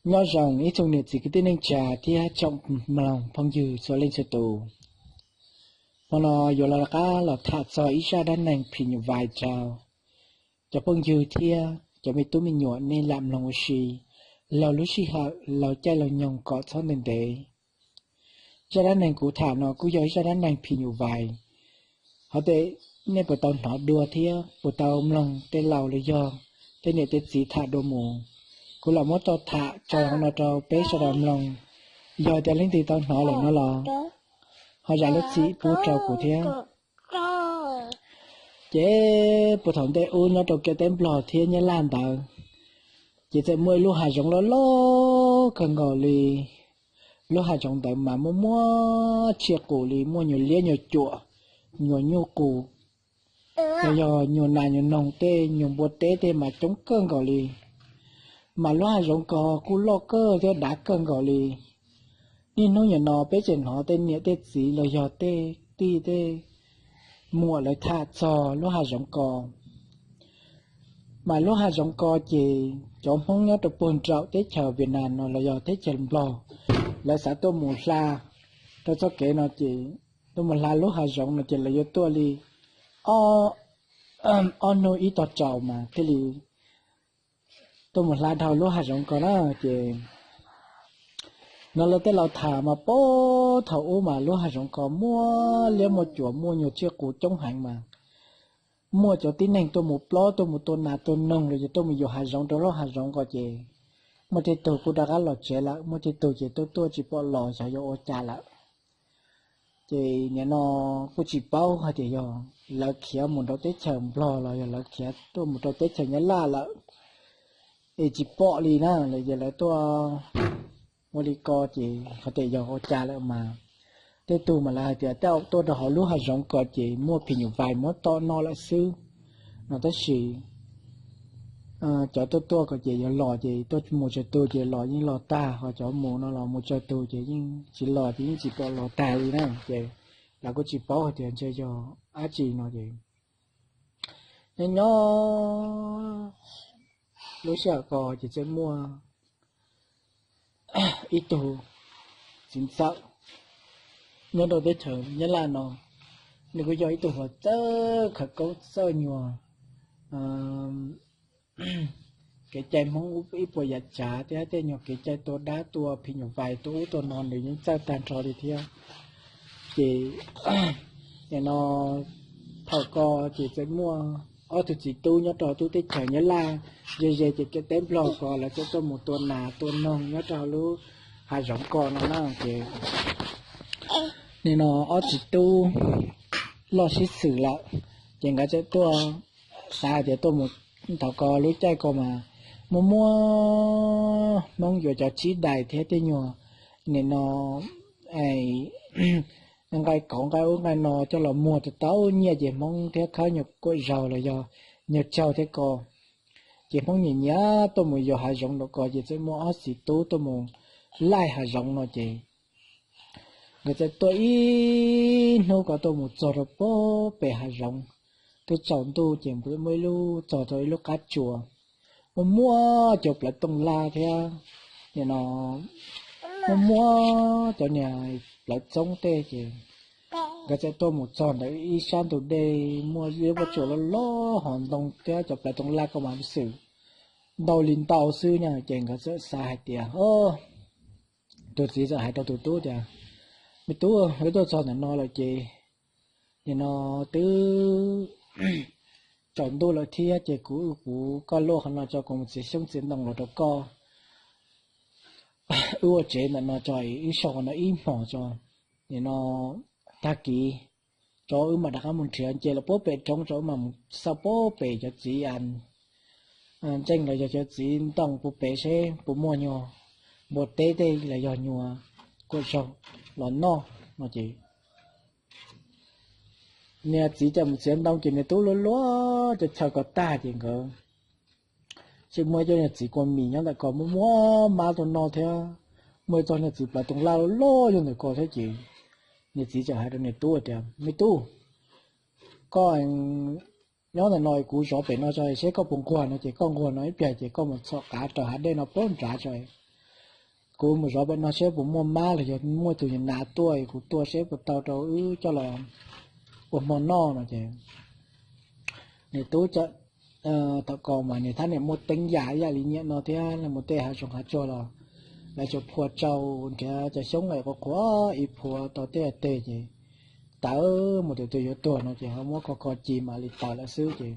Nyob zoo ib tsoom niam txiv kwv tij neej tsa thiab tsoom mloog phooj ywg txhua leej txhua tus. Hmo no yuav los rov qab los tham txog ib zaj dab neeg phim nyuj vais rau cov phooj ywg thiab cov me tub me nyuam nej lam mloog ua si laug lub sij hawm laug caij laug nyoog kom txhob ntev ntev. Zaj dab neeg kuv tham no kuj yog ib zaj dab neeg phim nyuj vais. Hov tej nej puas tau hnov dua thiab puas tau mloog tej laus los yog tej niam tej txiv tham dua mus? Kuv lam muab tau tham tso no rau peb sawv daws mloog. Yog tias leej twg tau hnov lawm no los ho zam lub txim pub rau kuv thiab. Ces puag thaum ntej ub nyob rau kev teb Nplog thiab Nyab Laj ntawd, ces txawm muaj ib lub hav zoov loj loj kawg nkaus li. Lub hav zoov ntawd mas muaj muaj tsiaj qus li, muaj nyuag liab nyuag cuam, nyuag nyuj qus, los yog nyuag nas nyuag noog tej, nyuag npua teb tej mas coob kawg nkaus li. Mas lub hav zoov ko kuj loj kawg thiab dav kawg nkaus li. Niaj hnub nim no peb tseem hnov tej niam tej txiv los yog tej tij tej muam lawv tham txog lub hav zoov ko. Mas lub hav zoov ko ces cov Hmoob nyob rau puag nraum teb chaws Vietnam no los yog teb chaws Nplog, lawv xav tuaj mus hla rau txoj kev no ces tuaj mus hla lub hav zoov no ces lawv yuav tuaj li ob hnub ib tog tsaus mas thiaj li tuaj mus hla dhau lub hav zoov ko na. Ces no lawv tej laus tham mas puag thaum ub mas lub hav zoov ko muaj liab muaj cuam muaj nyuag tsiaj qus coob heev mas muaj cov tib neeg tuaj mus plob tuaj mus tua nas tua noog los yog tuaj mus yuam hav zoov rau lub hav zoov ko ces muaj tej tug kuj rov qab los tsev lawm, muaj tej tug ces tuaj tuaj tsis pom los xyov yuav ua cas lawm. Ces nim no kuj tsis paub hais tias yog lawv khiav mus rau teb chaws Nplog los yog lawv khiav tuaj mus rau teb chaws Nyab Laj lawm es tsis pom li na, los yog lawv tuaj ua li ko ces qhov tias yog ua cas lawm mas tej tug mas lawv hais tias tej tuaj rau hauv lub hav zoov ko ces muaj phim nyuj vais muab tom noj lawm xwb no. Tab sis cov tuaj tuaj ko ces yuav los ces tuaj mus tsawg tug ces los yeej los tag, ho cov mus no los mus tsawg tug ces yeej tsis los ces yeej tsis pom los tag li na. Ces lawv kuj tsis paub hais tias ntshe yog dab tsi no ces nyob nyob lub sij hawm ko ces txawm muaj ib tug txiv ntxawm nyob rau teb chaws Nyab Laj no, nws kuj yog ib tug hluas txawj khawv koob txawj nyuag kev cai Hmoob ib puas yam tsav thiab tej nyuag kev cai tua dab tua phim nyuj vais tua ub tua no nws yeej txawj tag nrho li thiab. Ces nim no thaum ko ces txawm muaj ob tug txiv tub nyob rau tub teb chaws Nyab Laj ze ze ces kev teb Nplog ko lawv txawm tuaj mus tua nas tua noog nyob rau lub hav zoov ko no na. Ces nim no ob txiv tub loj sib xws lawm, ces nkawd txawm tuaj xav hais tias tuaj mus, thaum ko lub caij ko mas muaj muaj Hmoob yuav cov tsib dais thiab tej nyuag nim no nqaij kauv nqaij ub nqaij no coj los muag tau tau nyiaj ces Hmoob thiab khawb nyuag kuaj zaug los yog nyuag tsaug thiab ko. Ces Hmoob nyiam nyiam tuaj mus yuam hav zoov rau ko ces txawm muaj ob txiv tub tuaj mus laij hav zoov no ces nkawd txawm tuaj ib hnub ko tuaj mus txog rau puag pem hav zoov, twb tsaus ntuj ces muaj ib lub txog rau ib lub qab tsuas muaj muaj cov plawv tooj laj thiab nim no muaj muaj cov niag plawv txoob tej ces nkawd txawm tuaj mus txog ntawm ib sab ntug dej muaj ib lub pob tsuas loj loj ho ntoo thiab cov plawv tooj laj ko mas xwm ntau li ntau xwb na. Ces nkawd txawm xav hais tias, tus txiv txawm hais rau tus tub tias, me tub, wb tuaj txog ntawm no lawm ces nim no twb tsaus ntuj lawm thiab ces kuv, kuv koj luaj qhov no tso kuv mus txiav xyoob txiav ntoo los rau koj, wb ua tsev ntawm no tso, wb so qhov no ib hmos tso, nim no tag kis tso wb mam rov qab mus nrhiav nce los puag pem roob tso wb mam mus xauj puag pem cov txiv ntseej los yog cov txiv ntoo puag pem seb puas muaj nyuag npua teb tej los yog nyuag kuaj zaug los noj no ces niag txiv txawm mus txiav ntoo ces niag tub luag luag cov chaw ko tag ces nkawd tseem muaj ib co niag txiv kua mis nyob ntawm ko muaj muaj mab tuaj noj thiab muaj ib txog niag txiv plawv tooj laj loj loj nyob ntawm ko thiab ces niag txiv txawm hais rau niag tub tias, me tub, koj nyob ntawm no kuv zov pem no tso seb koj puas nquag no ces koj nquag no ib pliag ces koj mus txhom qav raws hav dej no puag nrad tso kuv mus zov pem no seb puas muaj mab los yog muaj tus yawg nas tuaj, kuv tua seb puas tau rau wb coj los ua hmo noj no ces nws tub, thaum ko mas nws thiab niam muaj teeb yam ib yam li nyiam no thiab, mus tej hav zoov hav tsuag los lawv tsuas phua tsau nrhiav cov xyoob qhuav qhuav ib phua tau tej teg ces tawm mus tus twg yuav tuag no ces ho muab kho kho ci mam li tawm lawm xwb ces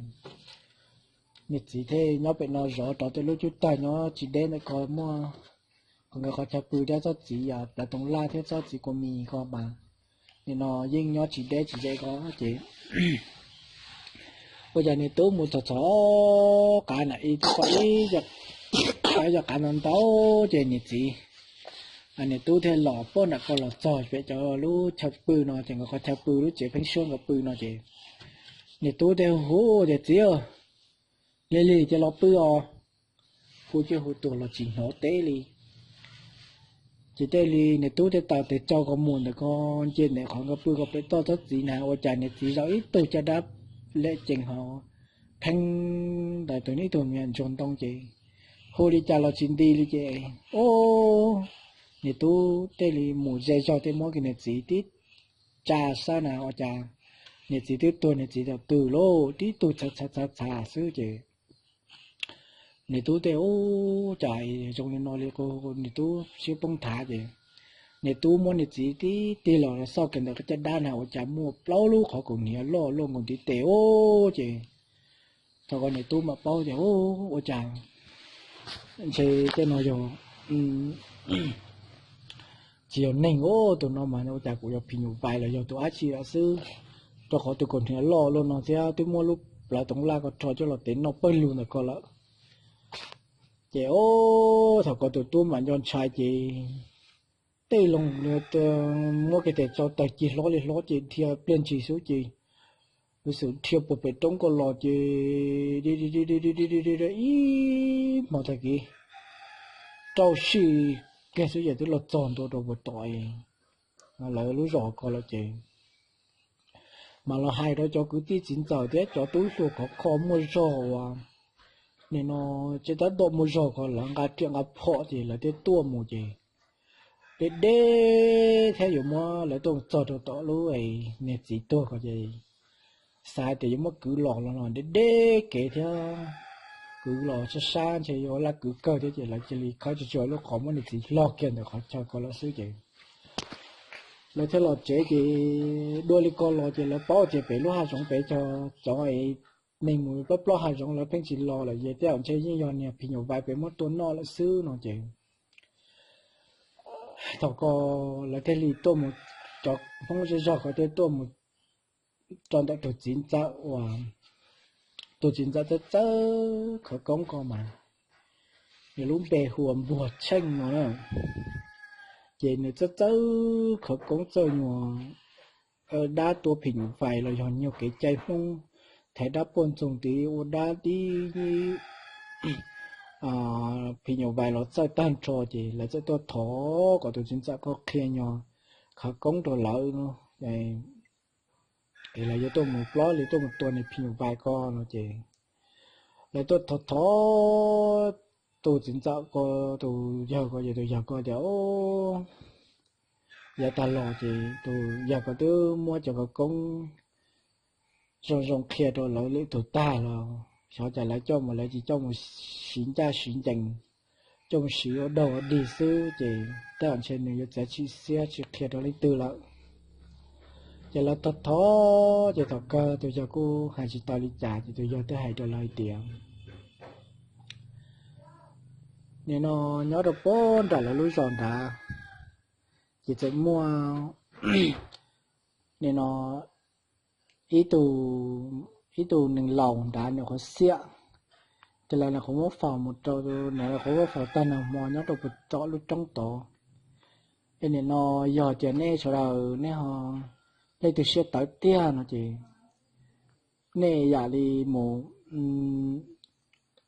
nws txiv thiaj nyob pem no zov rau tej lub cub tawg nyob tsis deb ntawm ko muaj qhov nkawd qhov chaw pw thiab txoj txiv plawv toov laj thiab txoj txiv kua mis ko mas nim no yeej nyob tsis deb tsis ze ko ces ua cas nws tub mus txog txog qav na ib tug poj ib co qav ntau ntau ces nws txiv, nws tub thiaj los pog nram ko los txog pem cov lub chaw pw no ces nkawd qhov chaw pw lub tsev pheeb suab nkawd pw no ces nws tub thiaj hu tias, Txiv, lig lig ces los pw os. Hu ces hu tuag los tsis hnov teb li. Ces thiaj li nws tub thiaj taws tes tsau ko mus ntawm ko nce ntawm qhov nkawd pw ko pem toj txob txiv na ua cas nws txiv zaum ib tug caj dab lem cees ho pheeb ntawm tus ib tug me nyuam ntsuag ntoo ces hu li cas los tsis nti li ces, o, nws tub thiaj li mus ze zog thiaj muab kiag nws txiv tib tsa xab na ua cas nws txiv twb tuag nws txiv thaum twg lauj, tib tug txhav txhav txhav xwb ces nws tub thiaj, u, cas zoo li no li, nws tub siab poob nthav ces nws tub muab nws txiv tib tig los xauj kiag ntawm qhov caj dab na ua cas muaj plaub lub qhov kaus hniav loj luaj nkaus ntiv tes ub ces thaum ko nws tub mam paub tias, u, ua cas ntshe tej no yog tsis yog neeg ub, tus no mas ua cas kuv yog phim nyuj vais los yog tus dab tsi lawm xwb, rau qhov tus kaus hniav loj luaj no thiab twb muab lub plawv toov laj ko rho coj los tev noj pawg lug ntawm ko lawm. Ces, o, thaum ko tus tub mam nco ntshai ces tej loo muab kiag tes tsau taws ci hlob li hlob ces dhia pliag ntshis xwb ces lub xwm dhia puag pem roob ko los ces ib hmo tag kis rau siab kiag xwb ces twb los txog ntua rau puag tom lawv lub zos ko lawm ces mas los hais rau cov kwv tij txiv ntxawm thiab cov tub hluas khov kho muaj zog uas nim no tseem tab tom muaj zog ko lawv nqa riam nqa phom ces lawv thiaj tuaj mus ces deb deb thiab yuav muab lawv tuaj mus txog rau tom lub niag txiv tuag ko ces xav tias yuav muab kwv los los deb deb kev thiab, kwv los sab sab ntshe yuav laj kwv kawg thiab ces lawv cia li khawb tsuag tsuag lub qhov muab niag txiv hlo kiag ntawm qhov chaw ko lawm xwb ces lawv thiaj los tsev ces dua li ko los ces lawv paub tias pem lub hav zoov pem cov txov es neeg mus plob plob hav zoov lawv pheej tsis los lawm ces tej zaum ntshe yeej yog niag phim nyuj vais pem muab tua noj lawm xwb no ces thaum ko lawv thiaj li tuaj mus, cov Hmoob zej zog ko thiaj tuaj mus rau ntawm tus txiv ntxawm uas, tus txiv ntxawm txawj txawj khawv koob ko mas nws lub npe hu ua Npuag Tsheej no na. Ces nws txawj txawj khawv koob txawj nyuag dab tua phim nyuj vais los yog nyuag kev cai Hmoob, thaiv dab puag ntxoog tid ua dab tib phim nyuj vais los txawj tag nrho ces lawv txawj tuaj thov kom tus txiv ntxawm ko qhia nyuag khawv koob rau lawv no es lawv yuav tuaj mus plob li tuaj mus tua niag phim nyuj vais ko no ces lawv tuaj thov thov tus txiv ntxawm ko, tus yawg ko ces tus yawg ko tias yav tag los ces tus yawg ko twb muab cov khawv koob zoo zoo qhia rau lawv lwm tus tag los xyov cas lawv coj mus lawv tsis coj mus siv ncaj siv ncees, coj mus siv ua daug ua dig xwb ces tej zaum ntshe nws yuav txiav txim siab tsis qhia rau leej twg lawm. Ces lawv thov thov ces thaum kawg tus yawg kuj hais tsis tau li cas ces tus yawg twb hais rau lawv hais tias nim no nyob rau puag nram lawv lub zos nrad ces txawm muaj nim no ib tug, ib tug neeg laus nrad nws qhuav xiam, ces lawv nws qhuav muab faus mus rau, nws qhuav muab faus tag nag hmo nyob rau puag tom lub roob tod. Es nim no yog tias nej sawv daws nej ho leej twg siab tawv tiag no ces nej yam li mus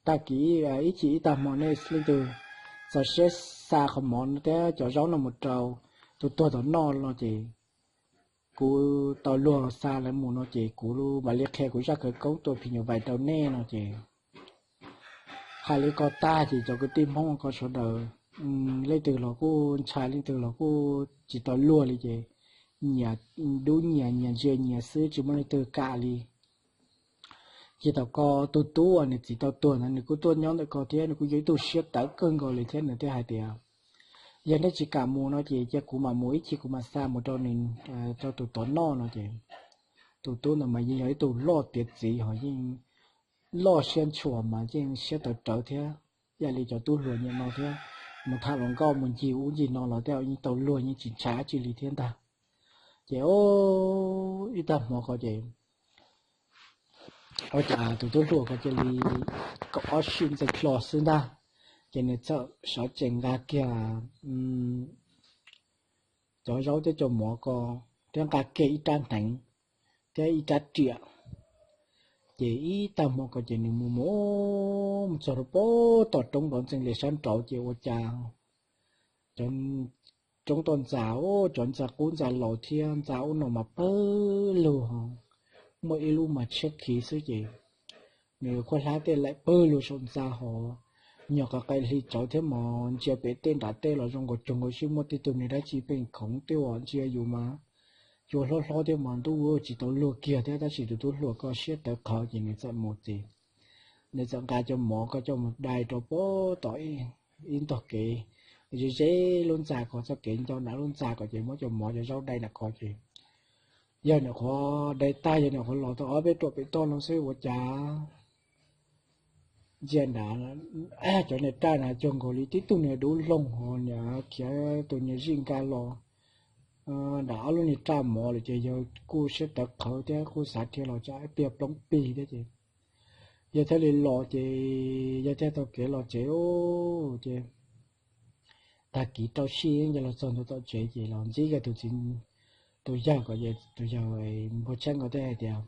tag kis ib chim ib tag hmo nej leej twg txaus siab xa qhov mov thiab cov zaub no mus rau tus tuag tom noj no ces kuv tau luag xa lawv mus no ces kuv mam li qhia kuv zaj khawv koob tua phim nyuj vais rau nej no ces hais li ko tag ces cov kwv tij Hmoob ko sawv daws leej twg los kuj ntshai, leej twg los kuj tsis tau luag li ces nyias dub nyias, nyias ntsia nyias xwb, tsis muaj leej twg kam li. Ces thaum ko tus tub uas nws txiv tau tuag ntawd nws kuj tuaj nyob ntawm ko thiab, nws kuj yog ib tug siab tawv kawg nkaus li thiab, nws thiaj hais tias, yog nej tsis kam mus no ces cia kuv mam mus ib chim, kuv mam xa mus rau nws, rau tus tod noj no ces tus tub ntawd mas yeej yog ib tug loj tiav txiv ho yeej loj siab ntshua mas yeej siab tawv rawv thiab, ib yam li cov tub hluas nyiam no thiab. Mus tham hluas nkauj mus ncig ub ncig no los tej zaum yeej tau luag, yeej tsis ntshai dab tsi li thiab ntag. Ces ib tag hmo ko ces ua cas tus tub hluas ko cia li kaum ob sij ntxees hlo xwb ntag, ces nws txawm sawv tsees nqa kiag cov zaub thiab cov mov ko thiab nqa kiag ib rab hneev thiab ib rab riam. Ces ib tag hmo ko ces nws mus mus mus txog rau pem tom roob nrov ntxees li sab nraud ces ua cas cov roob toj ntxas, cov ntxa qub ntxa laus thiab ntxa ub no mas pawg lug, muaj ib lub mas tshiab khiv xwb ces nws khuaj hlab tej laim pawg lug saum ntxa hov, nyuag qas qai hli tsawv thiab mas ntsia pem tej nram tej los zoo nkaus cuag nkaus sib muaj tej tug niag dab tsi pheej khoov tej uas ntsia yus mas cua hlob hlob thiab mas ntuj tsis tau luag kiag thiab, tab sis tus tub hluas ko siab tawv qhawv ces nws txawm mus txiv. Nws txawm nqa cov mov ko coj mus dai rau pem tom ib ntog kev ze ze lub ntxa ko, txoj kev nco nram lub ntxa ko ces muab cov mov cov zaub dai nram ko ces yog nyuam qhuav dai tag, yog nyuam qhuav los tau ob peb ruam pem toj no xwb ua cas ntsia nrad cov niag raj na cuag nkaus li tib tug niag dub loog ho niag khiav tus niag zij nkag los nram ob lub niag raj mov lawm ces yawg kuj siab tawv qhawv thiab kuj xav dhia los tsam ib pliag ploov plig thiab ces yawg thiaj li los ces yawg thiaj taug kev los tsev ces tag kis rau sij yawg los txog ntua tom tsev ces los ntsib kiag tus txiv, tus yawg ko, tus yawg npawg Tsheej ko thiaj hais tias,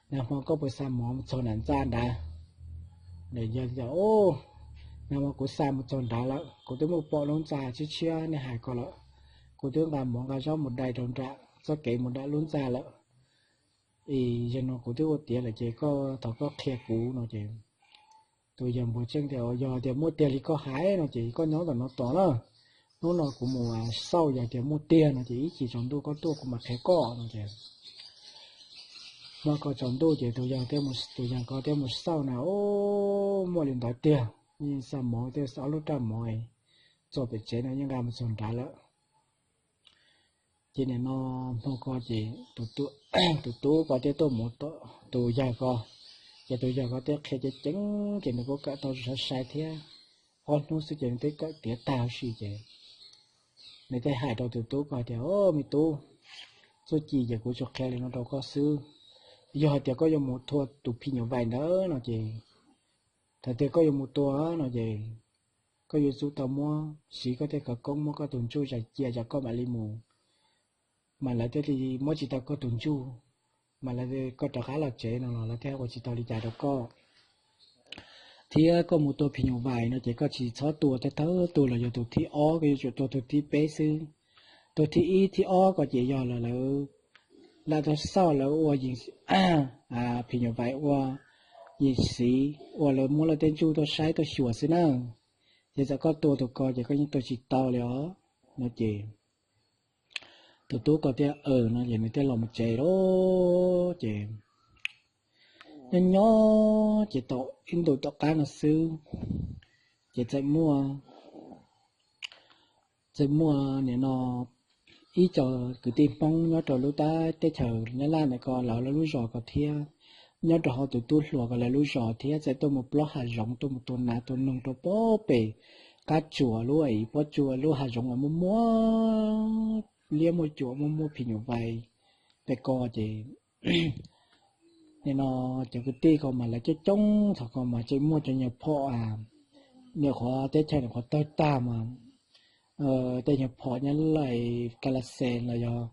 nag hmo koj puas xa mov mus txog nram ntxa nrad? Yawg tias, nag hmo kuv xa mus txog nrad lawm, kuv twb mus pom lub ntxa tshiab tshiab nej hais ko lawm, kuv twb nqa mov nqa zaub mus dai rau nram txoj kev mus nram lub ntxa lawm. Es yog no kuv twb ua tiav lawm ces koj thov koj qhia kuv no ces tus yawg npawg Tsheej tias, yog tias muaj tiag li koj hais no ces koj nyob ntawm no tos na, hnub no kuv mus xauj, yog tias muaj tiag no ces ib chim tsaus ntuj koj tuaj kuv mam qhia koj no ces hmo ko tsaus ntuj ces tus yawg, tus yawg ko thiaj mus xauj na, muaj li ntawd tiag, yeej xa mov thiab xa ob lub raj mov txog pem tsev no yeej nqa mus txog nrad lawm. Ces nim no hmo ko ces tus tub ko thiaj tuaj mus tom tus yawg ko, ces tus yawg ko thiaj qhia ceev ceev ces nws kuj kawm tau sai sai thiab, ob hnub xwb ces nws twb kawm tiav tag huv si ces nws thiaj hais rau tus tub ko tias, o me tub, txuj ci ces kuv tsuas qhia li no rau koj xwb, yog hais tias koj yuav mus thua tus phim nyuj vais ntawd no ces, thaum twg koj yuav mus tua no ces koj yuav tsum tau muab siv koj tej khawv koob muab koj tus ntsuj zais cia tsam koj mam li mus, mas lawv thiaj li muab tsis tau koj tus ntsuj, mas lawv, koj rov qab los tsev no los lawv thiaj ua tsis tau li cas rau koj. Thiab koj mus tua phim nyuj vais no ces koj tsis txhob tua thawj thawj tug los yog tus thib ob, koj yuav tsum tua tus thib peb xwb. Tus thib ib thib ob ko ces yog lawv lam tau xauj lawv ua phim nyuj vais ua yim xiv, ua lawv muab lawv tej ntsuj tuaj saib tuaj xyuas xwb na. Ces txawm koj tua tus ko ces koj yeej tua tsis tau li os no ces tus tub ko thiaj aws no ces nws thiaj los mus tsev lawm ces nyob nyob ces tau ib ntus tom qab no xwb ces txawm muaj, txawm muaj nim no ib co kwv tij Hmoob nyob rau lub teb chaws Nyab Laj ntawm ko, lawv lub zos ko thiab, nyob rau hauv tus tub hluas ko lawv lub zos thiab txawm tuaj mus plob hav zoov, tuaj mus tua nas tua noog rau pem qab tsuas lub, pob tsuas lub hav zoov uas muaj muaj liab muaj cuam muaj muaj phim nyuj vais pem ko ces nim no cov kwv tij ko mas lawv coob coob, thaum ko mas tseem muaj cov nyuag phom, nyuam qhuav teb chaws nyuam qhuav tawg tag mas tej nyuag phom Nyab Laj, ka la xes los yog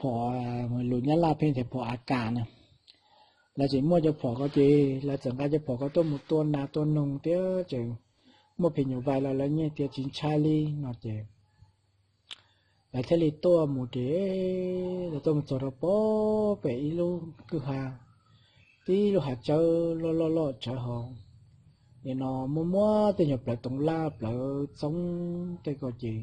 phom, lus Nyab Laj pheej tias phom A kas na. Lawv tseem muaj cov phom ko ces lawv txawm nqa cov phom ko tuaj mus tua nas tua noog thiab tseem muaj phim nyuj vais los lawv yeej tias tsis ntshai li no ces lawv thiaj li tuaj mus ces lawv tuaj mus txog rau pem ib lub kwj ha, tib lub hav tsawb loj loj loj tsawv hauv. nim no muaj muab tej nyuag plawv toov laj plawv txoob tej ko ces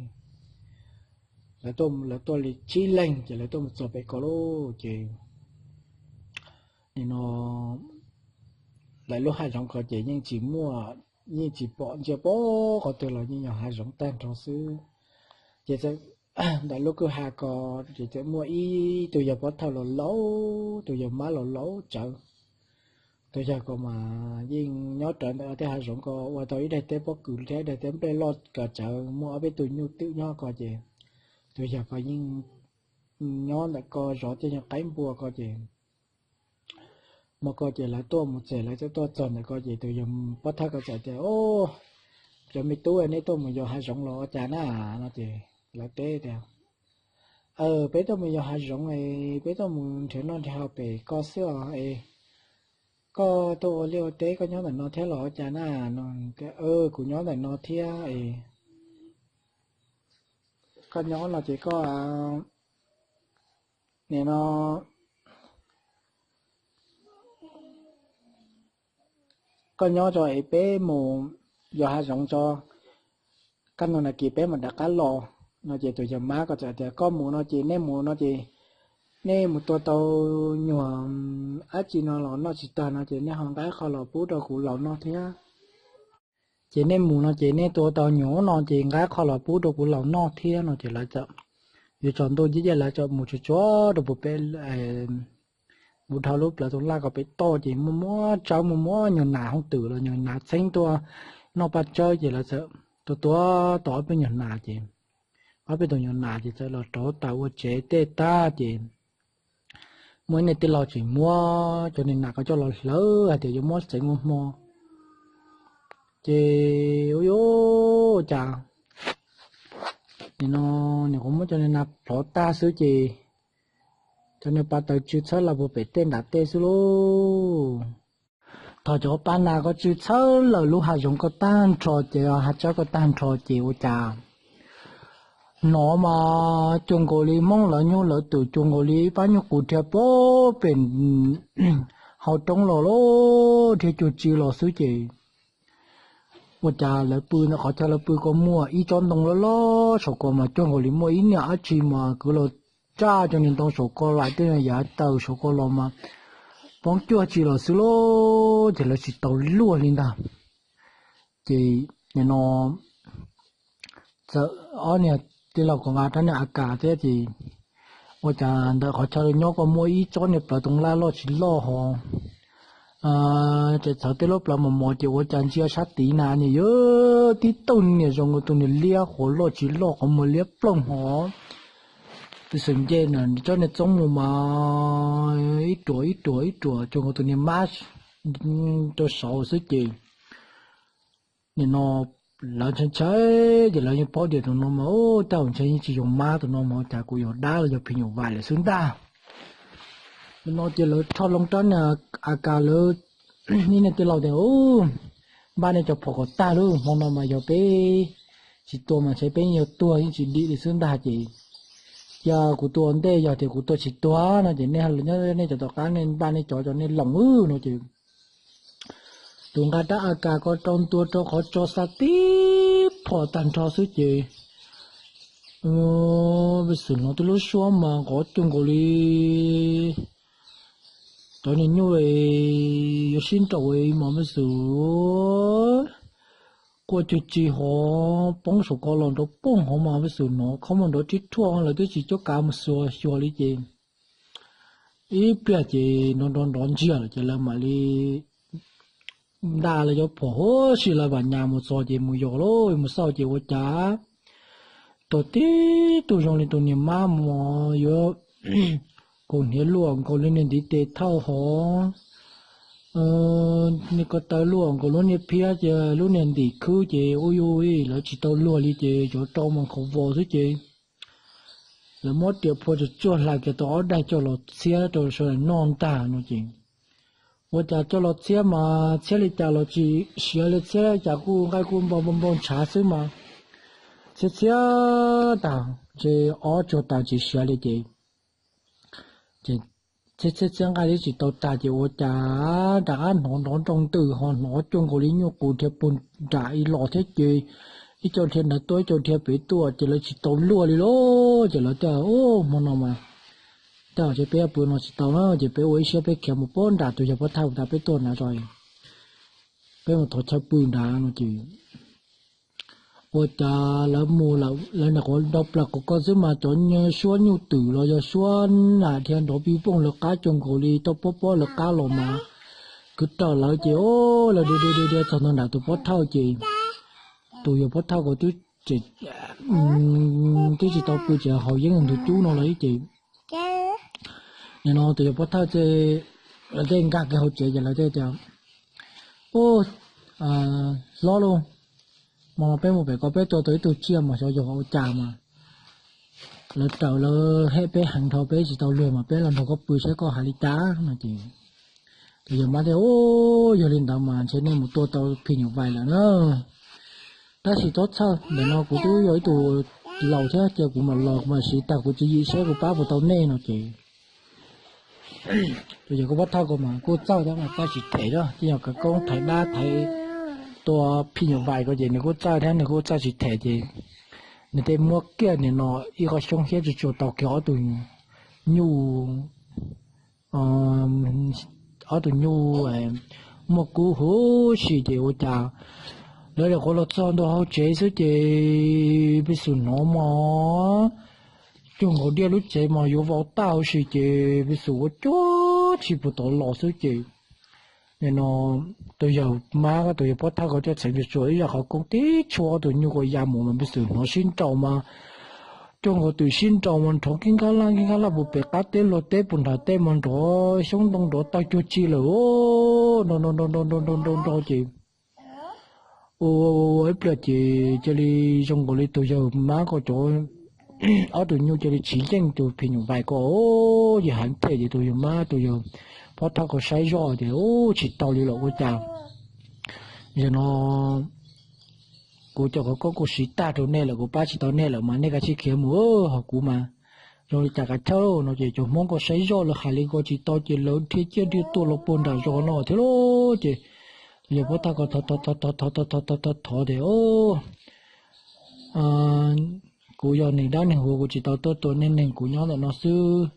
lawv tuaj li tsib leeg ces lawv tuaj mus txog pem ko lauj ces nim no lawv lub hav zoov ko ces yeej tsis muaj, yeej tsis pom ntsia pom qhov twg los yeej yog hav zoov tag nrho xwb. Ces ntawm lub kwj ha ko ces txawm muaj ib tug yawg pov thawj los laus, tus yawg mab los laus tsawv. Tus yawg ko mas yeej nyob rawv ntawm tej hav zoov ko ua tau ib daim teb pob kws thiab ib daim teb nplej loj kawg tsawv, muaj ob peb tug nyuj twm nyob ko ces tus yawg ko yeej nyob ntawm ko zov tej nyuag qaib npua ko ces hmo ko ces lawv tuaj mus txog, lawv txawm tuaj txog ntawm ko ces tus yawg pov thawj ko txawm tias, Cov me tub, neb tuaj mus yos hav zoov los ua cas na? No ces lawv teb tias, Aw, peb tuaj mus yos hav zoov es peb tuaj mus nrhiav noj nrhiav haus pem ko xwb os es koj tuaj ua liaj ua teb koj nyob ntawm no thiab los ua cas na? No, Kuv nyob ntawm no thiab es koj nyob no ces koj, nim no koj nyob tso es peb mus yos hav zoov tso, kaj ntug no ces peb mam rov qab los. No ces tus yawg mab ko txawm tias, Koj mus no ces nej mus no ces nej mus tua tau nyuag dab tsi no los noj tsis tag no ces nej ho nqa qho los pub rau kuv laus noj thiab. Ces nej mus no ces nej tua tau nyuag no ces nqa qho los pub rau kuv laus noj thiab. No ces lawv txawm yuav tsaus ntuj ciaj ciaj lawv txawm mus tsuag tsuag rau puag pem mus dhau lub plawv toov laj ko pem toj ces muaj muab tsawb, muaj muab nyuag nas hooj twm los nyuag nas txheeb tuaj noj paj tsawb ces lawv txawm tua tua tau ob peb nyuag nas ces ob peb tug nyuag nas ces txawm los rauv taws ua tsev tej tag ces muaj ib niag tij laug tseem muab cov niag nas ko coj los hlawv hais tias yuav muab txeev ua hmo. Ces ua cas nim no nws kuj muab cov niag nas plhov tag xwb ces cov niag pab taws tsw txhawb lawm puag pem tej nram tej xwb lauj. Thaum cov pab nas ko tsw txhawb lawm lub hav zoov ko tag nrho ces hav tsawb ko tag nrho ces ua cas hnov mas cuag nkaus li Hmoob lawv nyuj lawv twm, cuag nkaus li ib pab nyuj qus dhia puag pem hauv roob los lauj, dhia cuag tsi los xwb ces ua cas lawv pw ntawm qhov chaw lawv pw ko muaj ib tsob ntoo loj loj saum ko mas cuag nkaus li muaj ib niag dab tsi mas kwv los tsaj cov niag ntoo saum ko los tej yav taws saum ko los mas poob cuag tsi los xwb lauj, ces lawv tsis tau luag li ntag. Ces nim no txawm ob niag tij laug ko nqa rab niag A K thiab ces ua cas ntawm qhov chaw nyob ko muaj ib tsob niag plawv toov laj loj tsis loj hos, ces txhawv tej lub plawv mos mos ces ua cas ntsia sab tid na nws yog tib tug niag zoo nkaus tus niag liab qhuav loj tsis loj qhov muag liab ploog hos. Tus xwm nce na tsob niag txoob mus mas ib ruam ib ruam ib ruam cuag nkaus tus niag mab rau saud xwb ces nim no lawv ntshai ntshai ces lawv yeej paub tias tus no mas tej zaum ntshe yeej tsis yog mab, tus no mas cas kuv yog dab los yog phim nyuj vais lawm xwb ntag. Nim no ces lawv rho loo rab niag A K lawv ib niag tij laug tias, Npaj nej cov phom kom tag lauj, hmo no mas yog peb tsis tua mas ntshe peb yeej yuav tuag yeej tsis dim li xwb ntag ces cia kuv tua ua ntej, yog tias kuv tua tsis tuag no ces nej nyob nej cov tom qab nej npaj nej cov cov nej loos no ces tus nqa rab A K ko rau ntua rau qhov tso xa tib phom tag nrho xwb ces pej xwm hnov tej lub suab mas nqov cuag nkaus li cov niag nyuj yuav sib nraus mas pej xwm quaj cuag tsi hov poob saum ko los nrov poog hov mas pej xwm hnov khob muag nrov rib rhuaj lawv twb tsis cuab kav mus xuas xyuas li ces ib pliag ces nrov nrov nrov ntsiag lawm ces lawv mam li nta lawv cov phom huv si lawv vam nyas mus txog ces mus yos lauj, mus xauj ces ua cas tau tib tug zoo li tus niag mab mos yuav kaus hniav luaj nkaus lub niag ntiv tes thauj hov, niag ko taw luaj nkaus lub niag phiab ces lub niag ntim khwb ces ua yuj lawv tsis tau luag li ces cov rau mas nkhaus vos xwb ces lawv muab riam phua tsuag tsuag hla kiag tau ob daig coj los txhiab rau sawv daws noj ntag no ces ua cas coj los txhiab mas txhiab li cas los tsis siav li, txhiab li cas kuj nqaij kuj npau npau npau ntshav xwb mas txhiab txhiab tas ces ob tsuag tas tsis siav li ces ces txhiab txhiab nqaij twb tsis tau tag ces ua cas rov qab hnov nrov nroo ntws ho hnov cuag nkaus li nyuj qus dhia puag nram ib los thiab ces ib co dhia nrad tuaj ib co dhia pem tuaj ces lawv tsis tau luaj li lauj. Ces lawv tias, Ub, hmo no mas tej zaum ces peb pw no tsis tau na, ces peb ua ib siab peb khiav mus puag nram tus yawg pov thawj tas peb tuaj nrad tso, peb mus thov chaw pw nrad no ces ua cas lawv mus lawm lawv nyuam qhuav nrog plaws qhov ko xwb mas cov suab nyuj twm los yog suab nam dhia nrov pij pooj lawv qab cuag nkaus li toj pob pob lawv qab los mas kwv raws lawv ces o lawv dhia dhia dhia txog ntua nram tus pov thawj ces tus yawg pov thawj ko twb twb tsis tau pw ces haus yeeb ntug cub no lawm ces nim no tus yawg pov thawj ces lawv tej nkag kiag hauv tsev ces lawv tej tias, Ub, hlob lauj, hmo no peb mus pem ko peb tua tau ib tug tsiaj mas xyov yog ua cas mas lawv raws lawv hem peb heev dhau peb tsis tau luag mas peb los nrog koj pw saib koj hais li cas no ces tus yawg mab thiaj, Ub, yog li ntawd mas ntshe nej mus tua tau phim nyuj vais lawm na. Tab sis txhob txhawj, ntawm no kuv twb yog ib tug laus thiab cia kuv mam los kuv mam siv tag kuv tswv yim saib kuv pab puas tau nej no ces tus yawg pov thawj ko mas kuj txawj thiab mas txawj tsis them thiab, tib yog khawv koob thaiv dab thaiv tua phim nyuj vais ko ces nws kuj txawj thiab nws kuj txawj tsis them ces nws tej muab kiag nim no ib qho xyoob hiab tsuag tsuag tau kiag ob tug nyuj ob tug nyuj muaj kub huv si ces ua cas lawv nyuam qhuav los txog ntua hauv tsev xwb ces peb xum hnov mog cuag nkaus diaj lub tsev mas yuav vau tag huv si ces peb xum ua cuag tsis puas tau los xwb ces nim no tus yawg mab tus yawg pov thawj ko thiaj txheev tsuas tsuas ib zaj qhov koob tib tshuab ob tug nyuj ko ya mus mas peb xum hnov sib nraus mas cuag nkaus twm sib nraus mas nrov kib nkab laj kib nkab laj puag pem qab teb luag teb puag nram teb mas nrov xyoob ntoo nrov tawg cuag tsi lawm nrov nrov nrov nrov nrov nrov nrov nrov ces ua ua ib pliag ces cia li zoo nkaus li tus yawg mab ko cov ob tug nyuj cia li tsiv yeej tus phim nyuj vais ko ces heev thiab ces tus yawg mab tus yawg pov thawj ko saib zoj tias, Ub, tsis tau li lawm ua cas zaum no kuv cov qhov koob kuv siv tag rau nej lawm kuv pab tsis tau nej lawm mas nej kav tsij khiav mus ho kuv mas zoo li cas kav chawj no ces cov Hmoob ko saib zoj lawv hais li ko tsis tau ces lawv dhia ciaj dhia tuaj los puag nram zos no thiab lauj ces tus yawg pov thawj ko thov thov thov thov thov thov tias, Kuv yog neeg dab neeg huv kuv tsis tau tuaj tua nej neeg kuv nyob ntawm no xwb,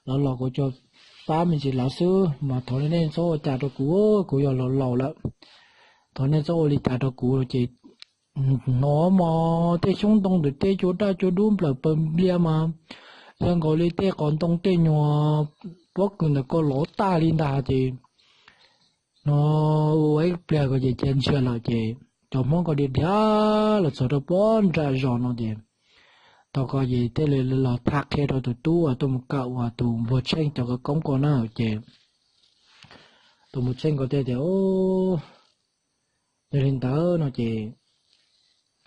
lawv los kuv tsuas pab me ntsis lawv xwb mas thov nej txhob ua cas rau kuv, kuv yog laus laus lawm, thov nej txhob ua li cas rau kuv no ces hnov mog tej xyoob ntoo ntawm tej cua daj cua dub nplawm pawg npliag mas yog nkaus li tej qos ntoo tej nyuag pob kws ntawm ko lov tag li ntag ces no ua ib pliag ko ces cia ntsiag lawm ces cov Hmoob ko dhia dhia los txog rau puag nram zos no ces thaum ko ces thiaj li los tham qhia rau tus tub uas tuaj mus kawm uas tus npawg Tsheej cov khawv koob ko na ces tus npawg Tsheej ko thiaj tias, Yog li ntawd no ces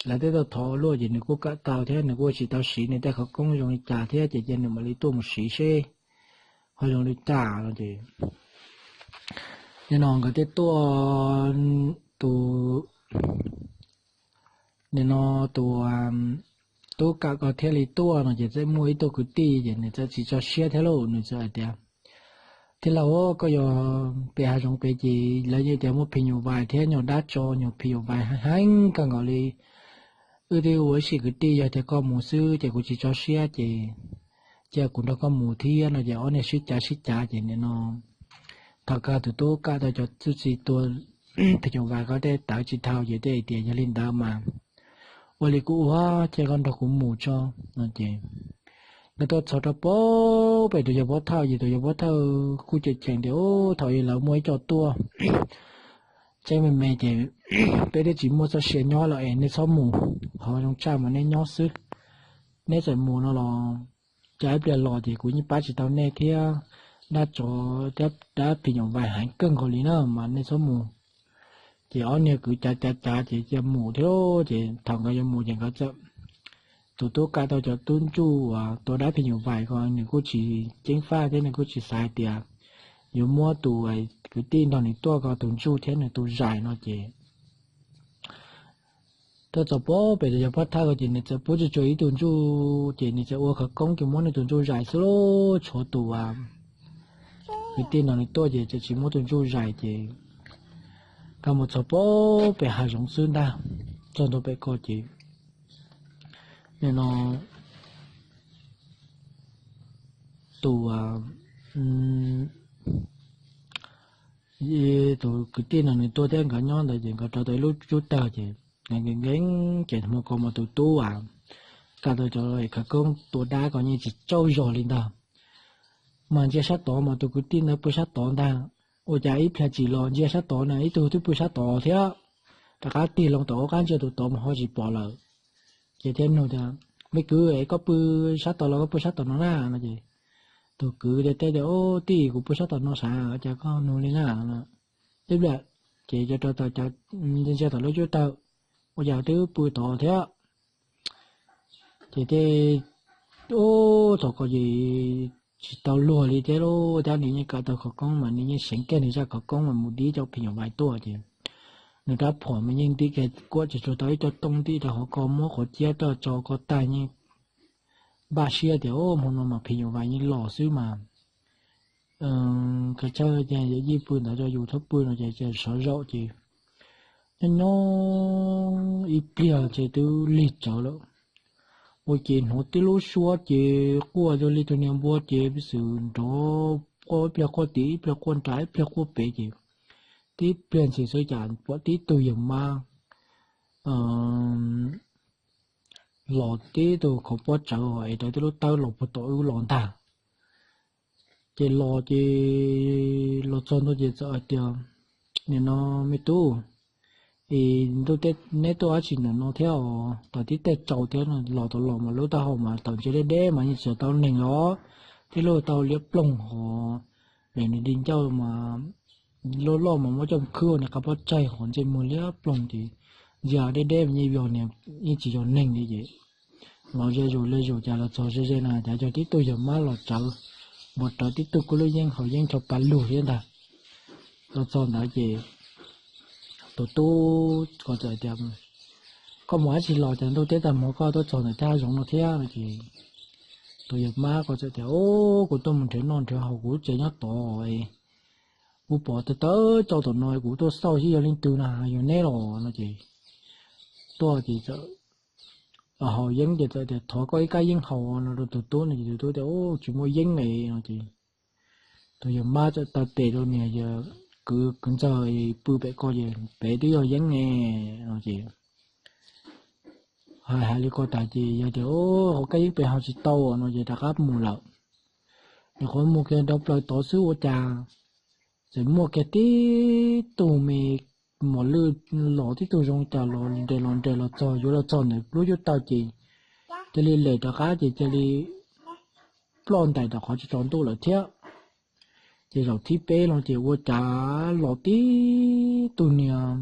lawv twb tuaj thov ua luaj ces nws kuj kawm tau thiab nws kuj tsis tau siv nws tej khawv koob zoo li cas thiab ces cia nws mam li tuaj mus siv seb ho zoo li cas no ces nim no nkawd thiaj tuaj, tus nim no tus tub kawm ko thiaj li tuaj no ces txawm muaj ib tug kwv tij ces nws txawm tsis tso siab thiab lauj, nws txawm hais tias, Tij laug, koj yog pem hav zoov pem ces lawv yeej tias muaj phim nyuj vais thiab nyuag dab tso nyuag phim nyuj vais heev kawg nkaus li. Wb twb ua ib sim kwv tij, yog tias koj mus xwb ces kuv tsis tso siab ces cia kuv nrog koj mus thiab no ces ob niag sib cav sib cav ces nim no thaum kawg tus tub kawm tau cov txuj ci tua phim nyuj vais ko tej tawv tsis dhau ces thiaj hais tias, Yog li ntawd mas ua li kuv ua, cia koj nrog kuv mus tso no ces nkawd tuaj txog rau puag pem tus yawg pov thawj ces tus yawg pov thawj kuj cem cem tias, Ub, thaum ub lawv muaj ib co tuaj tseeb me me ces peb twb tsis muaj txoj sia nyob lawm es nej txhob mus, qhov zoo tshaj mas nej nyob xwb. Neb txawm mus no los cas ib pliag los ces kuv yeej pab tsis tau nej thiab, dab tsov thiab dab phim nyuj vais heev kawg nkaus li na mas nej txhob mus. Ces ob niag kwv cav cav cav ces cia mus thiab ces thaum nkawd yuav mus ces nkawd txawm, tus tub kawm tau cov tub ntsuj uas tua dab phim nyuj vais ko nws kuj tsis ceeb faj thiab nws kuj tsis xav hais tias yuav muab tus kwv tij nrog nws tuaj ko tus ntsuj thiab nws tus zais no ces tuaj txog puag pem tus yawg pov thawj ko ces nws txawm pub tsuj tsuas ib tug ntsuj ces nws txawm ua khawv koob ces muab nws tus ntsuj zais xwb lauj, tshuav tus kwv tij no nws tuaj ces tsis muab tus ntsuj zais ces nkag mus txog pem hav zoov xwb ntag. Txog ntua pem ko ces nim no tus tus kwv tij no nws tuaj thiab nkawd nyob ntawd ces nkawd rauv tau ib lub cub tawg ces nkees nkees ces hmo ko mas tus tub a, koj tau cov khawv koob tua dab ko yeej tsis tsaug zog li ntag. Mas ntsia sab tod mas tus kwv tij ntawd pw sab tod ntag. Ua cas ib pliag tsim los ntsia sab tod na ib tug twb pw sab tod thiab. Rov qab tig loo tom qab ntsia tus tod mas ho tsis pom lawm. Ces thiaj nug tias, me kwv, koj pw sab tod los koj pw sab tom no na no ces tus kwv thiaj teb tias, o, tij, kuv pw sab tom no sav, cas koj nug li na. Ib pliag ces cov rau tau ntsia tom lub cub tawg, ua cas twb pw tod thiab. Ces tej, ub, thaum ko ces tsis tau luag li thiab lauj, thiab nws yeej kawm tau khawv koob mas nws yeej seev kiag nws zaj khawv koob mas mus dib cov phim nyuj vais tuaj ces nws rab phom mas yeej ntim kiag kuam tsis tsuag tau ib co tooj ntim rau hauv ko muab qhov ciab rau tso ko tag yeej npaj siab tias, o, hmo no mas phim nyuj vais yeej los xwb mas. Kav tsij cia yawm yij pw ntawd rau yus thiab pw no ces sawv zaum ces nyob nyob ib pliag ces twb lig tsawv lawm. Ua ces hnov tib lub suab ces quaj zoo li tus niag npua ces xwm nrov, quaj ib pliag quaj tim ib pliag quaj nram ib pliag quaj pem ces tib pliag ntshis xwb cas pom tib tug yawg mab los tib tug khoov pob tsawv es raws tib lub tawb los puag tom wb los ntag. Ces los ces los txog ntua ces txawm hais tias, nim no me tub, es ntuj teb neb tuaj dab tsi ntawm no thiab os, tawm tib teg tsaus thiab los tau los mas lub taub hau mas tawm ntsia deb deb mas yeej tsis tau neeg os, tib lub tau liab ploog hos, es nws di ncauj mas loj loj mas muab coj khwb ua niag qab pob tsaig hos ntsej muag liab ploog ces ntsia deb deb mas yeej yog niag yeej tsis yog neeg li ces los ze zus le zus cas los txog ze ze na cas yog tib tug yawg mab los tsawv, npua rawv tib tug kub lub yeeb haus yeeb rau pa lug thiab ntag. Los txog ntawd ces tus tub ko txawm tias, koj mus dab tsi los cas ntuj teb tag hmo koj tuaj txog ntawm thaj zoov no thiab no ces tus yawg mab ko txawm tias, o, kuv tuaj mus nrhiav noj nrhiav haus kuv lub tsev nyob tod es kuv pom tawv tawv tsaus tom no kuv tuaj xauj seb yog leej twg na, yog neb los no ces tuaj ces txawm haus yeeb ces txawm tias thov koj ib kab yeeb haus no rau tus tub no ces tus tub tias, u, tsis muaj yeeb es no ces tus yawg mab txawm taw tes rau niag yawg kwv kwv ntxawg pw pem ko ces pem twb yog yeeb ne no ces hais hais li ko tas ces yog tias, u, haus kab yeeb pem haus tsis tau no ces rov qab mus lawm. Nyuam qhuav mus kiag nrov plaws tod xwb ua cas txawm muaj kiag tib tug me mos lwj los tib tug zoo cas los nres los nres los txog yuav los txog ntawm lub cub tawg ces cia li lem rov qab ces cia li ploj ntais rau qhov tsis tsaus ntuj lawm thiab. Ces zaum thib peb no ces ua cas los tib tug niag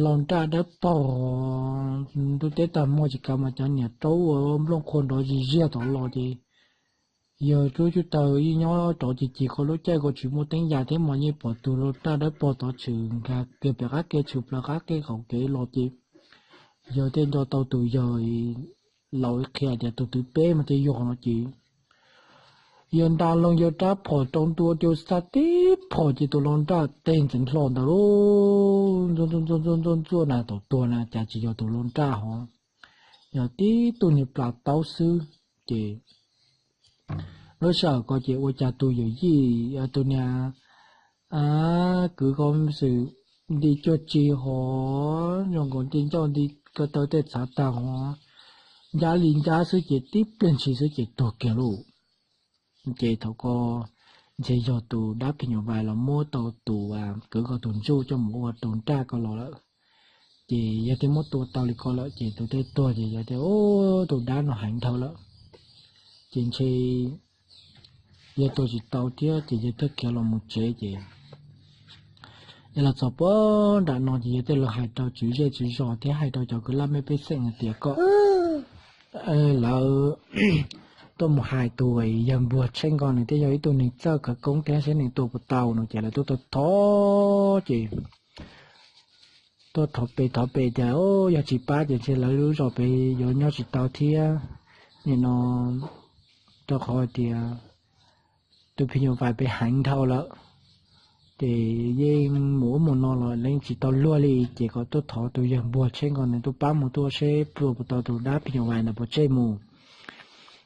laus nraj dawb paug, ntuj teb tag hmo tsis kav mas cov niag raub ua nplooj qhuav nrov zis ziag tom los ces yawg lub cub tawg yeej nyob rov cig cig ko lub caij ko tsis muaj teeb yas thiab mas yeej pom tus laus nraj dawb paug tod tshwm nkag kiag pem qab kev tshwm plaws qab kev qaum kev los ces yawg thiaj nco tau tus yawg laus qhia tias tus thib peb mas thiaj yog no ces yawg nta loo yawg rab phom rau ntua rau xaj tib phom ces tus laus nraj teg ntxeev hlo ntawd lauj, ntxuaj ntxuaj ntxuaj ntxuaj na thaum tuag na cas tsis yog tus laus nraj hov, yog tib tug niag plas taub xwb. Ces lub sij hawm ko ces ua cas tus yawm yij tus niag kwv ko xwm nti cuag tsi hov zoo nkaus nti ncauj nti ko taw tej txhav tag hov, ncab li ncab xwb ces tib pliag ntshis xwb ces tuag kiag lauj. Ces thaum ko ntshe yog tus dab phim nyuj vais los muab tau tus kwv ko tus ntsuj coj mus ua tus nraj ko los lawm. Ces yog thiaj muab tua tau li ko lawm ces tus thiaj tuag ces yog tias, u, tus dab no heev dhau lawm ces ntshe yog tua tsis tau thiab ces yog thiaj khiav los mus tsev ces yog los txog puag nram no ces yog thiaj los hais rau tswv zej tswv zos thiab hais rau cov kwv laj mej pej xeem hais tias kom lawv tuaj mus hais tus yawg npuag tsheej ko nws thiaj yog ib tug neeg txawj khawv koob thiab saib nws tua puas tau no ces lawv tuaj thov ces tuaj thov pem thov pem tias yog tsis pab ces ntshe lawv lub zos pem yuav nyob tsis tau thiab. Nim no rau qhov hais tias tus phim nyuj vais pem heev dhau lawm, ces yeej mus ub mus no los yeej tsis tau luag li, ces kom tuaj thov tus yawg npuag tsheb nkaus nws tuaj pab mus tuaj seb pluag puas tau tus dab phim nyuj vais ntawd puas tseg mus.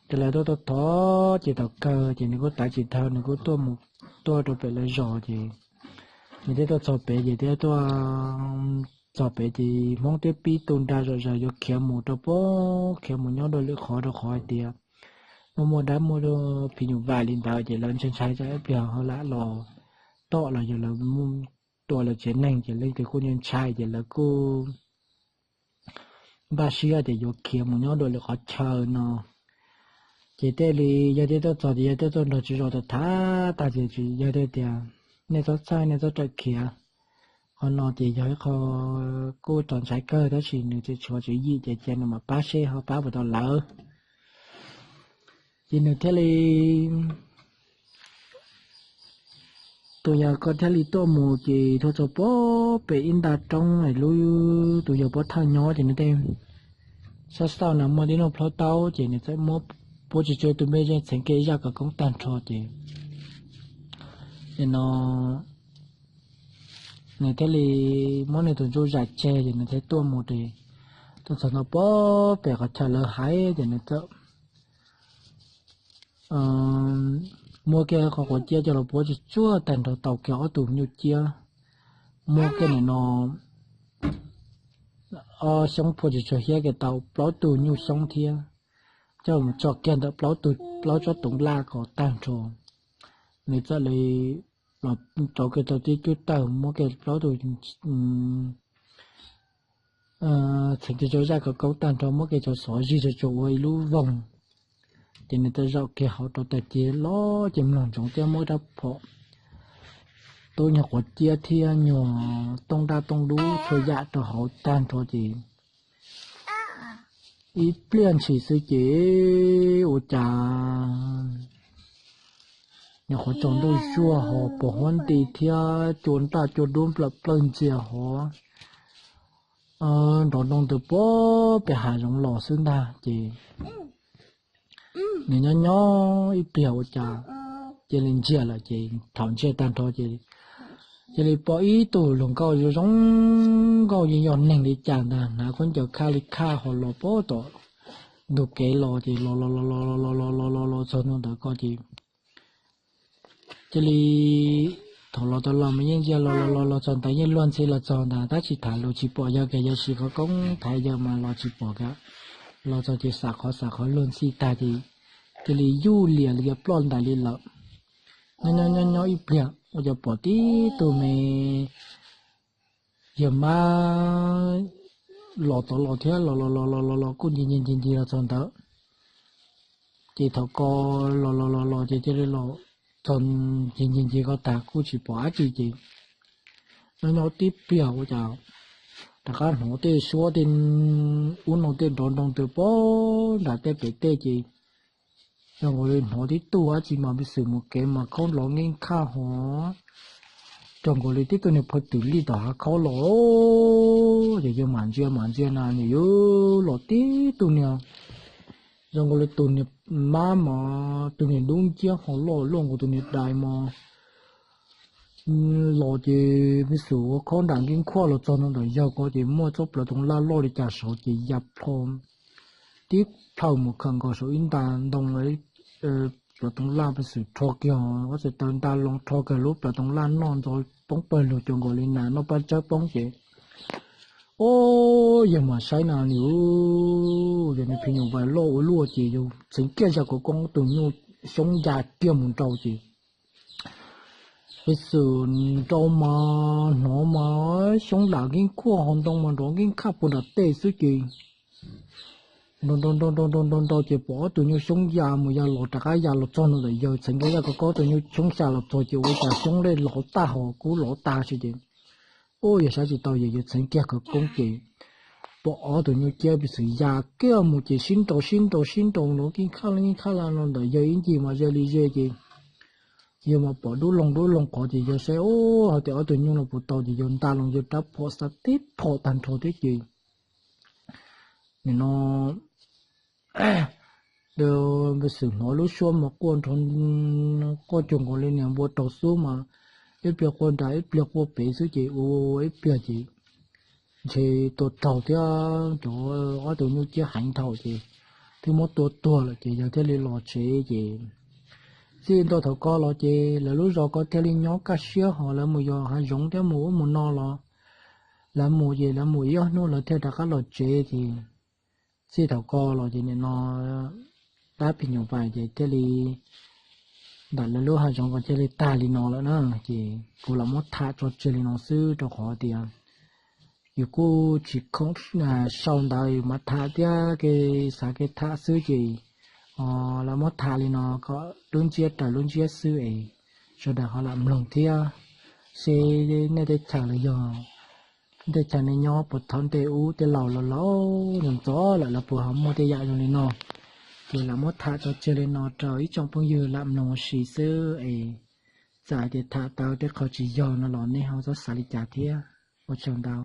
Ces lawv tuaj tuaj thov ces thaum kawg ces nws kuj tav tsis dhau, nws kuj tuaj mus tuaj rau pem lawv zos ces nws thiaj tuaj txog pem ces thiaj tuaj txog pem ces Hmoob twb pib tu nra zom zaws yuav khiav mus rau pem, khiav mus nyob dua lwm qhov rau qhov hais tias muaj muaj dab muaj phim nyuj vais li ntawd ces lawv ntshai ntshai tsam ib pliag ho lam los tom los yog lawv tua lawv tsev neeg ces leej twg kuj ntshai ces lawv kuj npaj siab tias yuav khiav mus nyob dua lwm qhov chaw no. Ces thiaj li yawg thiaj tuaj txog ces yawg thiaj tuaj nrog tswv zos tham tham tag ces yawg thiaj tias, nej txhob txhawj, nej txhob rawm khiav. Qhov no ces yog ib qho kuj txaus ntshai kawg tab sis nws tseem tshuav tswv yim ces cia nws mam pab seb ho pab puas tau lawv. Ces nws thiaj li, tus yawg ko thiaj li tuaj mus ces tuaj txog pem ib nta roob es lub, tus yawg pov thawj nyob ces nws thiaj xauj xauj na muaj tib lub plhaub taub ces nws txawm muab puab tsuj tsuav tus npe zeej txheev kiag zaj khawv koob tag nrho ces nim no nws thiaj li muab nws tus ntsuj zam tseg ces nws thiaj tuaj mus ces tuaj txog ntua pem qhov chaw lawv hais ces nws txawm muab kiag qhov quav ciab coj los puab tsuj tsuav tag nrho tau kiag ob tug nyuj ciab, muab kiag nim no ob xyoob phua tsuj tsuav hiab kiag tau plaub tug nyuj xyoob thiab, coj mus tso kiag ntawm plaub tug plaub tsob toov laj ko tag nrho. Nws txawm li los rauv kiag tau tib cub tawg muab kiag plaub tug txheev kiag zaj khawv koob tag nrho muab kiag cov xov zig tsuag tsuag ua ib lub voog. Ces nws txawm zaum kiag hauv rau tag ces los ces mloog ntsoov thiab muab rab phom tub nyuag quav ciab thiab nyuag tooj daj tooj dub txhua yam rau hauv tag nrho ces ib pliag ntshis xwb ces ua cas nyuam qhuav tsaus ntuj zuag ho pos huab nti thiab cua nraj cua dub nplawm plawg ntxiag hov nrov nroo ntws puag pem hav zoov los xwb ntag ces nws nyob nyob ib pliag ua cas cia li ntsiag lawm ces thaum ntsiag tag nrho ces cia li pom ib tug hluas nkauj zoo zoo nkauj yeej yog neeg li cas ntag, hnav khaub ncaws khaj li khaj ho los puag tom ntug kev los ces los los los los los los los los los txog ntua ntawd ko ces cia li thaum los tau los mas yeej ntsia los los los los txog ntawd yeej luag ntxhi los txog ntawd tab sis tham lus tsis pom yawg kiag, yawg siv qhov koob thaiv yawg mas los tsis pom kiag. Los txog ces xam qhov xam qhov luag ntxhi tag ces cia li yuj lias li yuav ploj ntais li lawm. Nyob nyob nyob ib pliag ua cas pom tib tug me yawg mab los tod los thiab los los los los los los kuj ncig ncig ncig ncig los txog ntawd. Ces thaum ko los los los los ces cia li los txog ncig ncig ncig ko tag kuj tsis pom dab tsi ces nyob nyob tib pliag ua cas rov qab hnov tej suab tej ub no tej nrov nroo ntws puag nram tej pem tej ces zoo nkaus li hnov tib tug dab tsi mas pib xwm mus kev mas khaub nrov nkeeb khaj hov, zoo nkaus li tib tug niag phaj twm lij tom hav khaub los. Ces yawg mam ntsia mam ntsia na nws yuav los tib tug niag zoo nkaus li tus niag mab mas tus niag dub nciab ho loj luaj nkaus tus niag dais mas los ces pib xwm ua khaub nram nkeeb khuaj los txog ntua ntawm yawg ko ces muaj tsob plawv toov laj loj li cas saud ces ya plho tib plhaw mus khawm nkaus saum ib nta ntoo, plawv toov laj pib xwm rho kiag, ob txhais taw nta loo rho kiag lub plawv toov laj noj ntxov poob pawg lug cuag nkaus li nas noj paj tsawb poob ces, o, yawg mam saib na nws, yog niag phim nyuj vais loj ua luaj ces yawg txheev kiag zaj khawv koob tus nyuj xyoob ya kiag mus nrau ces pib xwm nrau mas hnov mas xyoob dam nkeeb khuaj ho ntoo mas nrov nkeeb khaj puag nram tej xwb ces nrau nrau nrau nrau nrau nrau nrau ces pom ob tug nyuj xyoob ya mus ya los rov qab ya los txog ntua ntawm yawg, txheev kiag zaj khawv koob tus nyuj xyoob xya los txog ces ua cas xyoob dej lov tag ho kub lov tag si ces, u, yawg saib tsis tau yawg, yawg txheev kiag khawv koob ces pom ob tug nyuj ciab pib xwm ya kiag mus ces sib nrau sib nrau sib nrau nrov nkeeb khaj nkeeb khaj los ntawm yawg ib ncig mas ze li ze ces yawg mas pom dub loog dub loog qhov ces yawg saib, u, hais tias ob tug nyuj no puas tau ces yawg nta loo yawg rab phom xa tib phom tag nrho thiab ces nim no, Ntawd xwm hnov lub suab mas quaj nrov, quaj cuag nkaus li niag npua raug xub mas, ib pliag quaj nram ib pliag quaj pem xwb ces ua ib pliag ces ntshe tua raug thiab, cov ob tug nyuj ciab heev dhau ces twb muab tua tuag lawm ces yawg thiaj li los tsev ces txij ntua thaum ko los ces lawv lub zos ko thiaj li nyob kaj siab ho lawv mus yos hav zoov thiab mus ub mus no los lawv mus ces lawv mus ib ob hnub lawv thiaj rov qab los tsev ces txij thaum ko los ces nim no dab phim nyuj vais ces thiaj li ntawm lawv lub hav zoov ko thiaj li tag li no lawm na. Ces kuv lam muab tham tso tseg li no xwb rau qhov tias yus kuj tsis khoom sau ntawv, yus mas tham thiab kev xav kev tham xwb ces lam muab tham li no kom lub ntsiab raws lub ntsiab xwb es sawv daws ho lam mloog thiab seb nej teb chaws los yog tej chaw nej nyob puas thaum ntej ub tej laus los laus ntxov ntxov lawm los puas ho muaj tej yam zoo li no. Ces lam muab tham tso tseg li no rau ib tsoom phooj ywg lam mloog ua si xwb es txawm hais tias tham tau tej qho tsis yog no los nej ho txhob xav li cas thiab. Ua tsaug ntau.